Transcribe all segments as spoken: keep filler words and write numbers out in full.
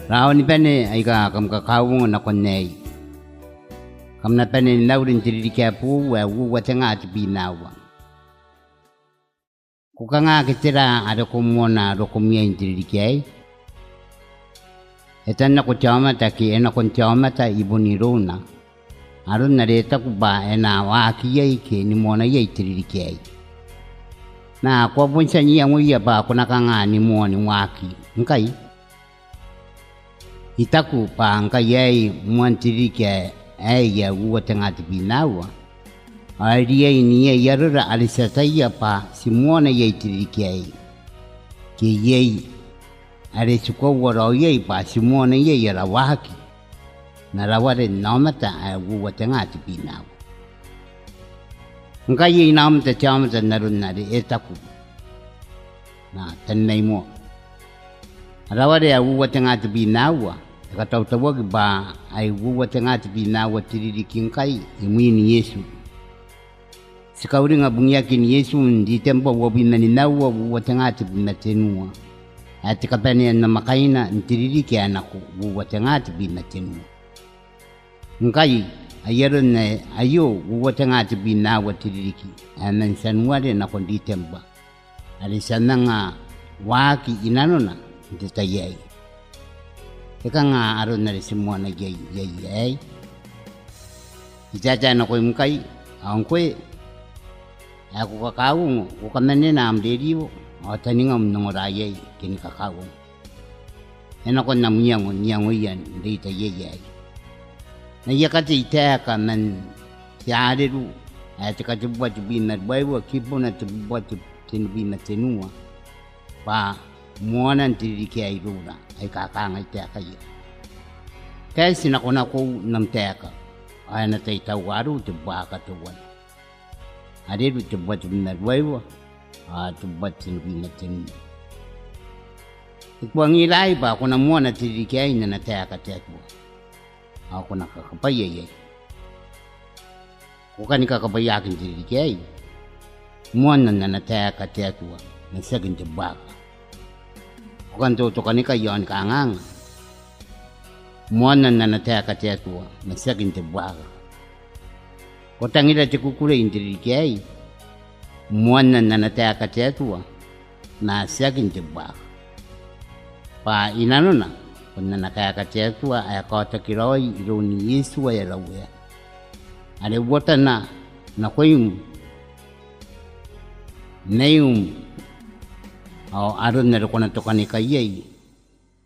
Raoni bane aika kam kakauongo nakon aei. Kam na bane ni mauri n te ririki ae boou ae uoua tenga tebwina aua. Ko kanga ke tera are ko moana rokom iai n te ririki aei? E tan nako te aomata ke e nakon te aomata i bon irouna aron are e taku bwa e na waaki iai ke ni moana iai te ririki aei. Ma ko a bon tia n iangoia bwa ko na kanga ni moa ni waaki ngkai? I taku bwa ngkai aei moan te ririki aei ae uoua tenga tebwina aua, ao e riai n iai arora are ti ataia bwa ti moana iai te ririki aei, ke iai are ti koaua raoi iai bwa ti moana iai ara waaki n ara ware n aomata ae uoua tenga tebwina aua. Ngkai e inaomata te aomata n aron are e taku. Na, tannai moa. Ara ware ae uoua tenga tebwina aua e katautauaki bwa ai uoua tenga tebwina aua te ririki ngkai imwin Iesu. Ti kauringa bungiakin Iesu n Ritembwa uabwi ma nimaua uoua tenga tebwi ma tenua, ae te kabanea n namwakaina n te ririki ae nako uoua tenga tebwi ma tenua. Ngkai ai aron ae aio uoua tenga tebwina aua te ririki ae man Tianuare nakon Ritembwa are ti a manga waaki i nanona n te tai aei. E kanga aron are ti moana iai aei? I taetae nakoim ngkai, ao ngkoe ae ko kakauongo, ko kamanena am rerio ao taningam n ongora iai ke ni kakauongo. E nakon am iango n iangoia n reita iai aei. N aia katei taeka man te Areru ae te katebubua tebwi ma ruaiwa kibuna tebubua te, tenibwi ma tenua bwa moanan te ririki aei iroura aika kangai taekaia. Kaeti nakonakou n am taeka, ao e na tai tauarou te buaka teuana. Areru tebubua tebwi ma ruaiwa ao tebubua tenibwi ma tenua. E tuangira aei bwa ko na moana te ririki aei n ana taeka te Atua, ao ko na kakabwaia iai. Ko kani kakabwaiaki n te ririki aei, moanna n ana taeka te Atua, ma tiaki n te buaka. Ko kan totokanikai i aoni kanganga, moanna n ana taeka te Atua, ma tiaki n te buaka. Ko tangira te kukurei n te ririki aei, moanna n ana taeka te Atua, ma tiaki n te buaka. Bwa i nanona bon ana kaeka te Atua ae kaotaki raoi iroun Iesu ae ara Uea, are uotana nakoim, maium, ao aron are ko na tokanikai iai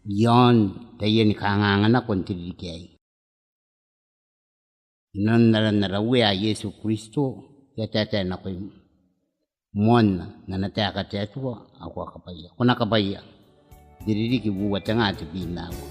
i aon taiani kanganga nako n te ririki aei. I nanon aran ara Uea Iesu Kristo, I a taetae nakoim, moanna n ana taeka te Atua, ao ko a kabwaia. Ko na kabwaia n te ririki uoua tenga tebwina aua.